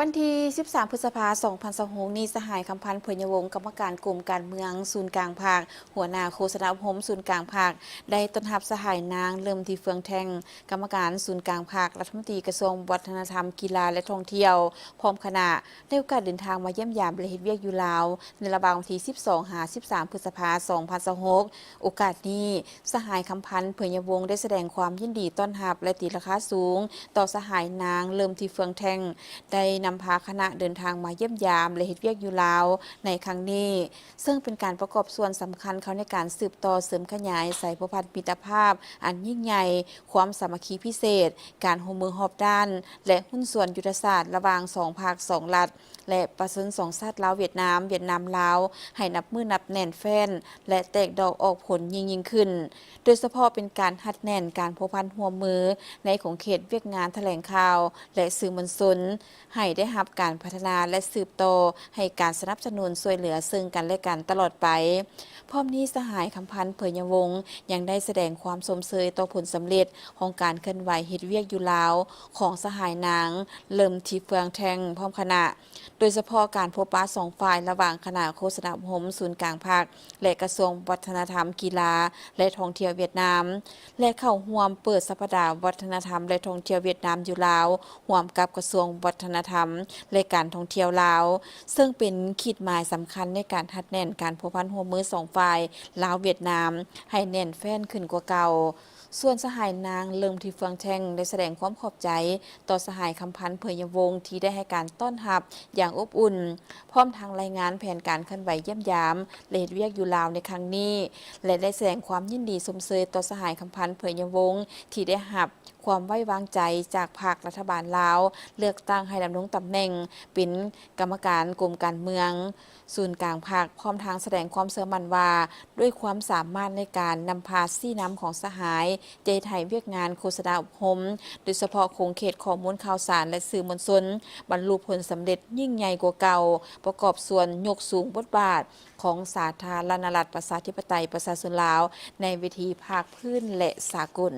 ວັນທີສິບສາມ ພຶດສະພາ ສອງພັນຊາວຫົກນີ້, ສະຫາຍ ຄຳພັນ ເຜີຍຍະວົງ ກຳມະການກົມການເມືອງສູນກາງພັກ, ຫົວໜ້າໂຄສະນາອົບຮົມສູນກາງພັກ ໄດ້ຕ້ອນຮັບສະຫາຍນາງ ເລີ່ມທີ ເຟືອງແທ່ງ ກຳມະການສູນກາງພັກ, ລັດຖະມົນຕີກະຊວງວັດທະນະທຳ, ກິລາ ແລະ ທ່ອງທ່ຽວ ພ້ອມຄະນະ ໃນໂອກາດເດີນທາງມາຢ້ຽມຢາມ ແລະ ເຮັດວຽກຢູ່ລາວ ໃນລະຫວ່າງວັນທີສິບສອງ ຫາ ສິບສາມ ພຶດສະພາ ສອງພັນຊາວຫົກ. ໂອກາດນີ້, ສະຫາຍ ຄຳພັນ ເຜີຍຍະວົງ ໄດ້ສະແດງຄວາມຍິນດີຕ້ອນຮັບ ແລະ ຕີລາຄາສູງຕໍ່ສະຫາຍນາງ ເລີ່ມທີ ເຟືອງແທ່ງ ໄດ້ນຳພາຄະນະເດີນທາງມາຢ້ຽມຢາມ ແລະ ເຮັດວຽກຢູ່ລາວໃນຄັ້ງນີ້, ເຊິ່ງເປັນການປະກອບສ່ວນສຳຄັນເຂົ້າໃນການສືບຕໍ່ເສີມຂະຫຍາຍສາຍພົວພັນມິດຕະພາບອັນຍິ່ງໃຫຍ່, ຄວາມສາມັກຄີພິເສດ, ການຮ່ວມມືຮອບດ້ານ ແລະ ຫຸ້ນສ່ວນຍຸດທະສາດລະຫວ່າງສອງພັກສອງລັດ ແລະ ປະຊາຊົນສອງຊາດ ລາວ-ຫວຽດນາມ, ຫວຽດນາມ-ລາວ ໃຫ້ນັບມື້ນັບແໜ້ນແຟ້ນ ແລະ ແຕກດອກອອກຜົນຍິ່ງໆຂຶ້ນ, ໂດຍສະເພາະເປັນການຮັດແໜ້ນການພົວພັນຮ່ວມມືໃນຂົງເຂດວຽກງານຖະແຫຼງຂ່າວ ແລະ ສື່ມວນຊົນ ໃຫ້ໄດ້ຮັບການພັດທະນາ ແລະ ສືບຕໍ່ໃຫ້ການສະໜັບສະໜູນຊ່ວຍເຫຼືອເຊິ່ງກັນ ແລະ ກັນຕະຫຼອດໄປ. ພ້ອມນີ້, ສະຫາຍ ຄຳພັນ ເຜີຍຍະວົງ ຍັງໄດ້ສະແດງຄວາມຊົມເຊີຍຕໍ່ຜົນສຳເລັດຂອງການເຄື່ອນໄຫວເຮັດວຽກຢູ່ລາວຂອງສະຫາຍນາງ ເລີ່ມທີ ເຟືອງແທ່ງ ພ້ອມຄະນະ, ໂດຍສະເພາະການພົບປະສອງຝ່າຍລະຫວ່າງຄະນະໂຄສະນາອົບຮົມສູນກາງພັກ ແລະ ກະຊວງວັດທະນະທຳ, ກິລາ ແລະ ທ່ອງທ່ຽວຫວຽດນາມ ແລະ ເຂົ້າຮ່ວມເປີດສັບປະດາວັດທະນະທຳ ແລະ ທ່ອງທ່ຽວຫວຽດນາມຢູ່ລາວ ຮ່ວມກັບກະຊວງວັດທະນະທຳ ແລະ ການທ່ອງທ່ຽວລາວ, ເຊິ່ງເປັນຂີດໝາຍສຳຄັນໃນການຮັດແໜ້ນການພົວພັນຮ່ວມມືສອງຝ່າຍ ລາວ-ຫວຽດນາມ ໃຫ້ແໜ້ນແຟ້ນຂຶ້ນກວ່າເກົ່າ. ສ່ວນສະຫາຍນາງ ເລີ່ມທີ ເຟືອງແທ່ງ ໄດ້ສະແດງຄວາມຂອບໃຈຕໍ່ສະຫາຍ ຄຳພັນ ເຜີຍຍະວົງ ທີ່ໄດ້ໃຫ້ການຕ້ອນຮັບຢ່າງອົບອຸ່ນ, ພ້ອມທັງລາຍງານແຜນການເຄື່ອນໄຫວຢ້ຽມຢາມ ແລະ ເຮັດວຽກຢູ່ລາວໃນຄັ້ງນີ້ ແລະ ໄດ້ສະແດງຄວາມຍິນດີຊົມເຊີຍຕໍ່ສະຫາຍ ຄຳພັນ ເຜີຍຍະວົງ ທີ່ໄດ້ຮັບຄວາມໄວ້ວາງໃຈຈາກພັກລັດຖະບານລາວ ເລືອກຕັ້ງໃຫ້ດຳລົງຕຳແໜ່ງເປັນກຳມະການກົມການເມືອງ ສູນກາງພັກ, ພ້ອມທັງສະແດງຄວາມເຊື່ອໝັ້ນວ່າ ດ້ວຍຄວາມສາມາດໃນການນຳພາຊີ້ນຳຂອງສະຫາຍ ຈະເຮັດໃຫ້ວຽກງານໂຄສະນາອົບຮົມ, ໂດຍສະເພາະຂົງເຂດຂໍ້ມູນຂ່າວສານ ແລະ ສື່ມວນຊົນ ບັນລຸຜົນສຳເລັດຍິ່ງໃຫຍ່ກວ່າເກົ່າ, ປະກອບສ່ວນຍົກສູງບົດບາດຂອງສາທາລະນະລັດ ປະຊາທິປະໄຕ ປະຊາຊົນລາວ ໃນເວທີພາກພື້ນ ແລະ ສາກົນ.